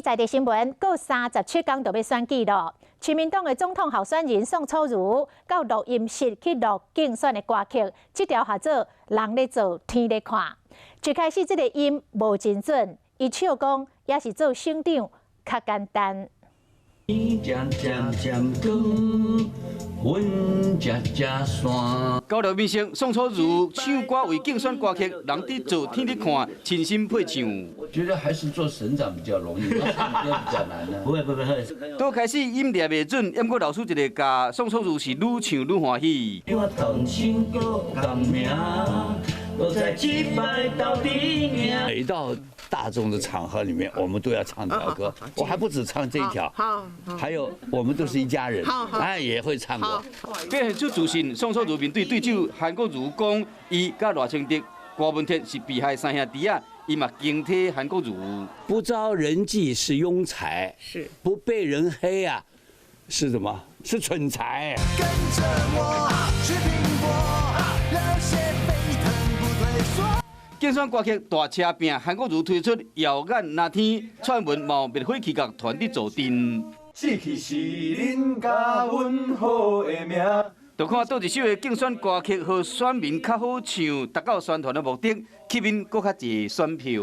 在地新聞，閣37工就欲選舉囉。親民黨的總統候選人宋楚瑜到錄音室去錄競選的歌曲，這條號做人咧做，天咧看。一開始這个音無真準，伊笑講也是做省長較簡單。漸漸漸光，雲遮遮散。高寮明星宋楚瑜唱歌為競選歌曲，人佇做天佇看，親身配唱。我覺得還是做省長比較容易，唱歌比較難呢。不會不會不會。拄開始音念袂準，毋過老師一个教，宋楚瑜是愈唱愈歡喜。我同心閣共名，閣再一擺鬥陣贏。每到大眾的場合裡面，我們都要唱這條歌。我還不止唱這一條，還有我們都是一家人，哎，也會唱過。表現出自信，宋楚瑜面對對手韓國瑜講，伊佮賴清德、柯文哲是被害三兄弟仔，伊嘛敬體韓國瑜。不招人忌是庸才，是不被人黑啊，是什麼？是蠢材。跟着我去拼搏，熱血沸騰不退縮。競選歌曲大車拼，韓國瑜推出耀眼藍天，傳聞嘛滅火器樂團佇助陣。志氣是恁佮阮好的名。就看佗一首的競選歌曲，予選民較好唱，達到宣傳的目的，吸引閣較濟選票。